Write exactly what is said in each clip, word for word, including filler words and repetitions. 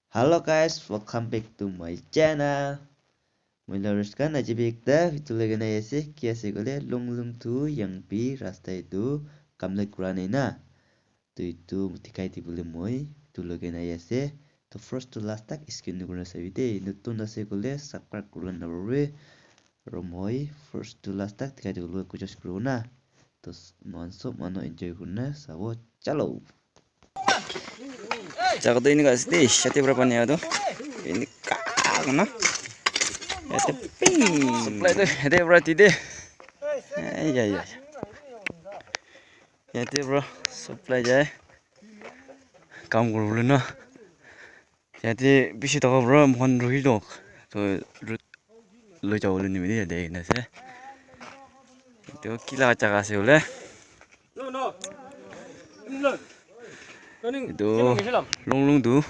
Hello guys, welcome back to my channel. Moi la Rishkan aji bi ekta video logai na ase. Ki ase koile, Lunglung to Yangpi rasta etu complete kura nai na. To etu dikhai dibole moi etu logai na ase. To first to last tak skip nakurina sabi de. Notun ase koile subscribe kuribole napabi. Aro moi first to last tak dikhai dibole koshis kuribo na. To moikhan sob manu enjoy kurina sabo. Chalo. Jaga toh enika ase de, yate para pani aha toh. Enika kurina. Yate ping. Supply toh yate para di de. Ai, ai, ai. Yate para supply jai. Kam kuribole na. Yate bishi thaka para moikhan rukhi toh. Toh road loi jabole nimite yate ahina ase. Etu ki laga jaga ase hoile? Etu Lunglung to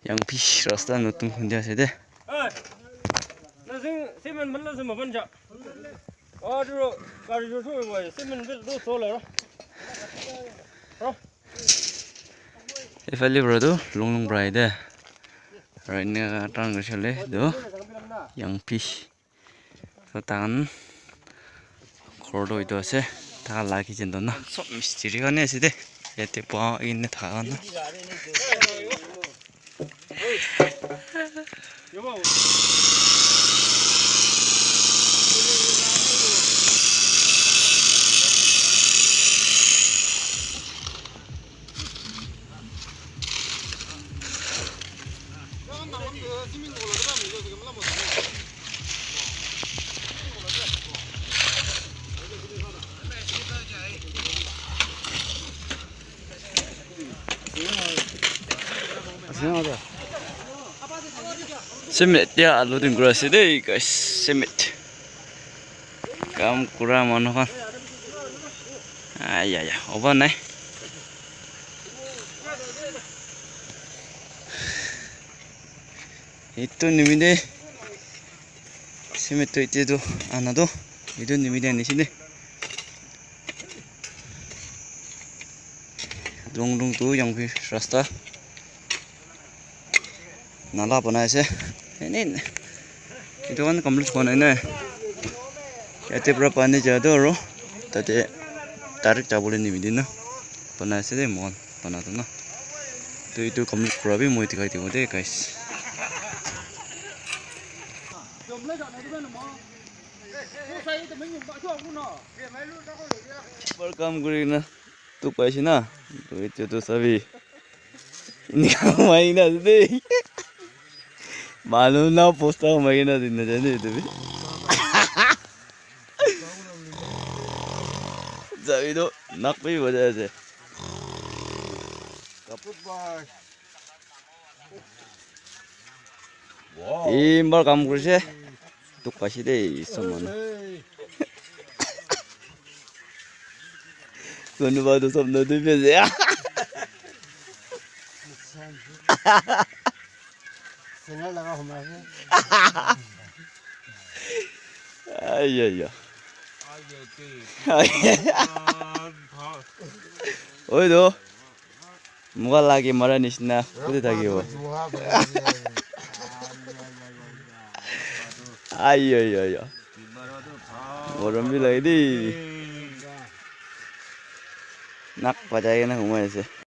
Yangpi rasta notun khundia ase de. Ephale para tu Lunglung para ahi de. Aro enika turn kurise koile etu Yangpi. So tahan ghor toh etu ase. Tahan la kitchen toh na. Sob mistri khan he ase de. Yate buha ena thaka na. Cement ya loading kura ase de guys, cement. Kam kura manu khan. Ai, ai, ai, oba nai. Etu nimite cement toh etu tu ana toh etu nimite anise de. Lunglung to Yangpi rasta. Nala banai ase. Ene etu khan complete kura nai na. Yate para pani ja toh aro tate direct jabole nimite na banai ase de moikhan bana toh na. To etu complete kura bi moi dikhai dibo de guys. Welcome kuri na. Tu paise na? Tu etu tu sabi. Enika humai kena ase de. Manu na posta humai kena ase, najane etu bi. Sabi tu nak bi bajai ase. Imbar kam kurise. Dukh paise de, sob manu. Kunuba tu sob nodi pe ase. Singer laga humai ase. Ai, ai, ai. Oi do. Moga lagi mara nishina kute thakibo. Ai, ai, ai, ai. Morom bi lage de. Nak bajai kena humai ase.